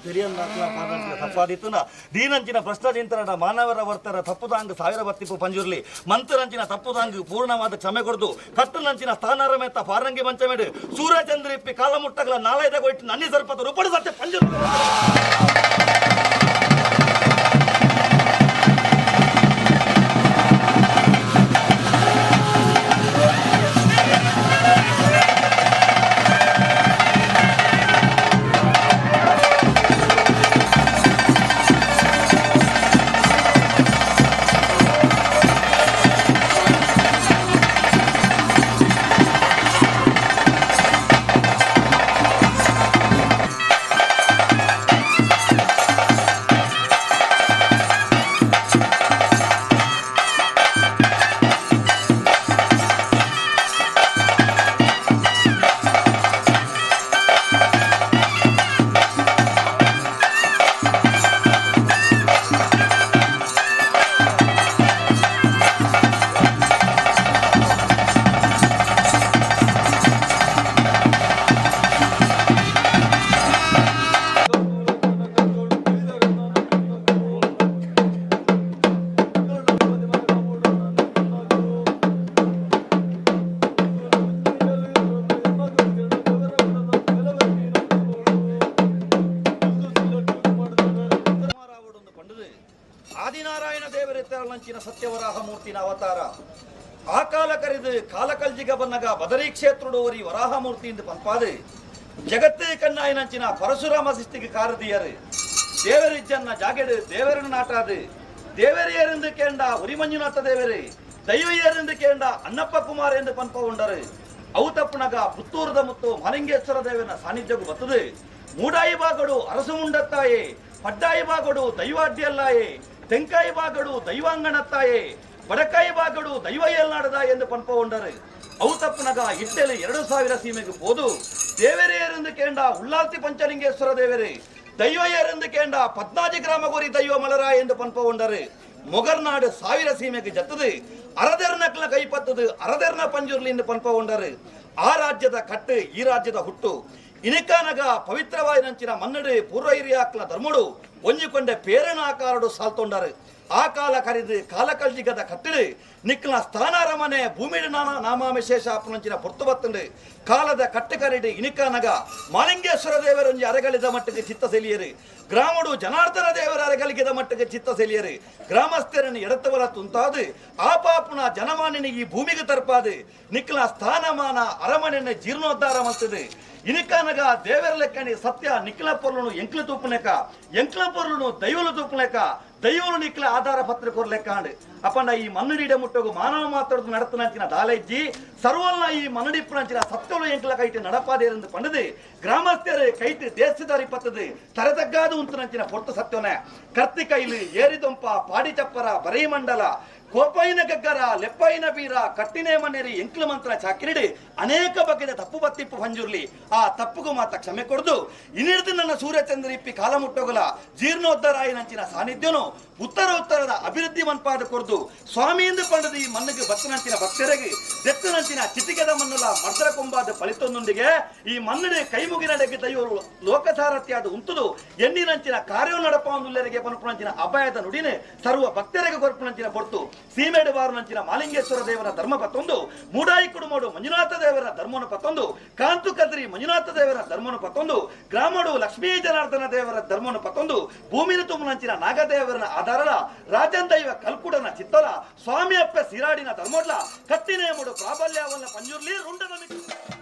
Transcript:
ತೆರಿಯಂದಾಕ್ಲ ಪಾದಂಚಿನ ತಪ್ಪಾದಿತ್ತುನ ದೀನಂಚಿನ ಪ್ರಶ್ನ ಚಿಂತನದ ಮಾನವರ ವರ್ತರ ತಪ್ಪುದಾಂಗ್ ಸಾವಿರ ಬತ್ತಿಪ್ಪು ಪಂಜುರ್ಲಿ ಮಂತ್ರರಂಚಿನ ತಪ್ಪುದಾಂಗ್ ಪೂರ್ಣವಾದ ಕ್ಷಮೆ ಕೊಡ್ದು ಕಟ್ಟುನಂಚಿನ ಸ್ಥಾನಾರಮೇತ ಪಾರಂಗಿ ಮಂಚಮೇಡು ಸೂರ್ಯಚಂದ್ರ ಇಪ್ಪಿ ಕಾಲಮುಟ್ಟಗಳ ನಾಲೈದ ಕೊಯ್ತು ನನ್ನಿ ಸರ್ಪದ ರೂಪಡು ಸತ್ಯ ಪಂಜುರ್ಲಿ. ಆದಿನಾರಾಯಣ ದೇವರೆತ್ತರಂಚಿನ ಸತ್ಯವರಾಹ ಮೂರ್ತಿನ ಅವತಾರ ಆ ಕಾಲ ಕರೆದು ಕಾಲಕಲ್ಜಿಗ ಬನ್ನಗ ಬದರಿ ಕ್ಷೇತ್ರೋಡಿ ವರಾಹ ಮೂರ್ತಿ ಎಂದು ಪಂಪಾದು ಜಗತ್ತೇ ಕಣ್ಣಾಯಿನಂಚಿನ ಪರಶುರಾಮ ಸೃಷ್ಟಿಗೆ ಕಾರದಿಯರು ದೇವರಿಜ್ಜನ್ನ ಜಾಗೆಡು ದೇವರನ್ನು ನಾಟಾದು ದೇವರಿಯರೆಂದು ಕೇಂಡ ಉರಿಮಂಜುನಾಥ ದೇವರೇ ದೈವಯ್ಯರೆಂದು ಕೇಂಡ ಅಣ್ಣಪ್ಪ ಕುಮಾರ್ ಎಂದು ಪಂಪ ಉಂಡರು ಅವು ತಪ್ಪುನಗ ಪುತ್ತೂರದ ಮುತ್ತು ಮಲಿಂಗೇಶ್ವರ ದೇವನ ಸಾನ್ನಿಧ್ಯಗೂ ಬರ್ತದೆ. ಮೂಡಾಯಿ ಬಾಗಡು ಅರಸು ಮುಂಡತ್ತಾಯೆ, ಪಡ್ಡಾಯಿ ಬಾಗಡು ದೈವಾಡ್ಯಲ್ಲಾಯೆ, ತೆಂಕಾಯಿ ಬಾಗಡು ದೈವಾಂಗಣತ್ತಾಯೆ, ಬಡಕಾಯಿ ಬಾಗಡು ದೈವ ಎಲ್ನಾಡದ ಎಂದು ಪಂಪ ಉಂಡರು. ಅವು ತಪ್ಪುನಗ ಇಟ್ಟೆಲು 2000 ಸೀಮೆಗೆ ಪೋದು ದೇವರೇರೆಂದು ಕೇಂಡ ಉಳ್ಳಾಲ್ತಿ ಪಂಚಲಿಂಗೇಶ್ವರ ದೇವರೇ, ದೈವಯ್ಯರೆಂದು ಕೇಂಡ ಪದ್ನಾಜಿ ಗ್ರಾಮಗೋರಿ ದೈವ ಮಲರ ಎಂದು ಪಂಪ ಉಂಡರು. ಮೊಗರ್ನಾಡು 1000 ಸೀಮೆಗೆ ಜತ್ತದು ಅರದೆರ್ನಕ್ಲ ಕೈಪತ್ತದು ಅರದೆರ್ನ ಪಂಜುರ್ಲಿ ಎಂದು ಪಂಪ ಉಂಡರು. ಆ ರಾಜ್ಯದ ಕಟ್ಟು ಈ ರಾಜ್ಯದ ಹುಟ್ಟು ಇನಿಕಾನಗ ಪವಿತ್ರವಾಯಿನಂಚಿನ ಮನ್ನಡು ಪೂರ್ವ ಹಿರಿಯಾಕ್ಲ ಧರ್ಮಡು ಒಂಜಿಕೊಂಡೆ ಪೇರಣ ಆಕಾರಡು ಸಾಲ್ತೊಂಡರು. ಆ ಕಾಲ ಕರಿದು ಕಾಲಕಲ್ಜಿಗದ ಕಟ್ಟಿಡು ನಿಕ್ಲ ಸ್ಥಾನಾರಮನೆ ಭೂಮಿಡು ನಾಮಾವಿಶೇಷ ಅಪ್ಪನಂಚಿನ ಪೊರ್ತು ಬತ್ತುಂಡು. ಕಾಲದ ಕಟ್ಟು ಕರಿಡು ಇನಿಕಾನಗ ಮಾಲಿಂಗೇಶ್ವರ ದೇವರೊಂಜಿ ಅರಗಳಿದ ಮಟ್ಟಿಗೆ ಚಿತ್ತ ಸೆಲಿಯರು, ಗ್ರಾಮಡು ಜನಾರ್ದನ ದೇವರ ಅರಗಲಿಗದ ಮಟ್ಟಿಗೆ ಚಿತ್ತ ಸೆಲಿಯರು. ಗ್ರಾಮಸ್ಥರನ್ನು ಎಡತವರ ತುಂತಾದು ಆ ಪಾಪುನ ಜನಮಾನಿನಿ ಈ ಭೂಮಿಗೆ ತರ್ಪಾದು ನಿಕ್ಲ ಸ್ಥಾನಮಾನ ಅರಮನೆಯನ್ನು ಜೀರ್ಣೋದ್ಧಾರ ಮಲ್ತದೆ. ಇನಿಕಾನಗ ದೇವರ ಲೆಕ್ಕನಿ ಸತ್ಯ ನಿಕ್ಲ ಪೊರ್ಲುನು ಎಂಕ್ಲ ತೂಪುಲೆಕ, ಎಂಕ್ಲ ಪೊರ್ಲುನು ದೈವಲು ತೂಪುಲೆಕ, ದೈವಲು ನಿಕ್ಲ ಆಧಾರ ಪತ್ರ ಕೊರ್ಲೆಕ್ಕ ಅಂಡು. ಅಪ್ಪಂಡ ಈ ಮನ್ನಡಿಡ ಮುಟ್ಟೋಗು ಮಾನವ ಮಾತಾಡೋದು ನಡತನಂಚಿನ ದಾಲೈಜ್ಜಿ ಸರ್ವಲ್ನ ಈ ಮನ್ನಡಿಪ್ಪನಂಚಿನ ಸತ್ಯಲು ಎಂಕ್ಲ ಕೈಟಿ ನಡಪಾದೇರೆಂದು ಪಂಡದು ಗ್ರಾಮಸ್ಥರು ಕೈಟಿ ದೇಶದಾರಿ ಪತ್ತದು ತರತಗ್ಗಾದು ಉಂತನಂಚಿನ ಪೊರ್ತು ಸತ್ಯನೆ. ಕರ್ತಿಕೈಲು ಏರಿದೊಂಪ ಪಾಡಿಚಪ್ಪರ ಬರೈಮಂಡಲ ಕೋಪೈನ ಗಗ್ಗರ ಲೆಪ್ಪೈನ ಬೀರ ಕಟ್ಟಿನೇ ಮನೇರಿ ಎಂಕ್ಲ ಮಂತ್ರ ಚಾಕಿರಿಡಿ ಅನೇಕ ಬಗೆದ ತಪ್ಪು ಬತ್ತಿಪ್ಪು ಪಂಜುರ್ಲಿ. ಆ ತಪ್ಪುಗೂ ಮಾತ ಕ್ಷಮೆ ಕೊಡ್ದು ಇನ್ನಿಡ್ದು ನನ್ನ ಸೂರ್ಯಚಂದ್ರ ಇಪ್ಪಿ ಕಾಲ ಮುಟ್ಟೋಗಲ ಜೀರ್ಣೋದ್ಧರಾಯಿನಂಚಿನ ಸಾನ್ನಿಧ್ಯನು ಉತ್ತರ ಉತ್ತರದ ಅಭಿವೃದ್ಧಿ ಮನ್ಪಾದ ಕೊರ್ದು ಸ್ವಾಮಿಯಿಂದ ಪಂಡದು ಈ ಮಣ್ಣಿಗೆ ಬತ್ತನಂಚಿನ ಭಕ್ತರಿಗೆ ದೆತ್ತನಂಚಿನ ಚಿತಿಗೆದ ಮನ್ನುಲ ಮರ್ದರ ಕೊಂಬಾದ ಫಲಿತೊಂದೊಂದಿಗೆ ಈ ಮನ್ನಡೆ ಕೈಮುಗಿನಡೆಗೆ ದೈವರು ಲೋಕಸಾರಥ್ಯಾದ ಉಂತುದು ಎಣ್ಣಿನಂಚಿನ ಕಾರ್ಯ ನಡಪಂದುಲ್ಲರಿಗೆ ಪನ್ಪುನಂಚಿನ ಅಪಾಯದ ನುಡಿನೇ ಸರ್ವ ಭಕ್ತರಿಗೆ ಕೊರ್ಪುನಂಚಿನ ಪೊರ್ತು ಸೀಮೇಡು ಬಾರುನಂಚಿನ ಮಾಲಿಂಗೇಶ್ವರ ದೇವರ ಧರ್ಮ ಪತ್ತೊಂದು, ಮೂಡಾಯಿ ಕುಡುಮೋಡು ಮಂಜುನಾಥ ದೇವರ ಧರ್ಮನು ಪತ್ತೊಂದು, ಕಾಂತು ಕದ್ರಿ ಮಂಜುನಾಥ ದೇವರ ಧರ್ಮನು ಪತ್ತೊಂದು, ಗ್ರಾಮಡು ಲಕ್ಷ್ಮೀ ಜನಾರ್ದನ ದೇವರ ಧರ್ಮನು ಪತ್ತೊಂದು, ಭೂಮಿನ ತುಮನಂಚಿನ ನಾಗದೇವರನ ಆಧಾರಲ ರಾಜನ್ ದೈವ ಕಲ್ಕುಡನ ಚಿತ್ತಲ ಸ್ವಾಮಿಯಪ್ಪ ಸಿರಾಡಿನ ಧರ್ಮೋಡ್ಲ ಕತ್ತಿನೇಮುಡು ಪ್ರಾಬಲ್ಯವನ್ನ ಪಂಜುರ್ಲಿ ರುಂಡದ ಮಿಕ್ಕ.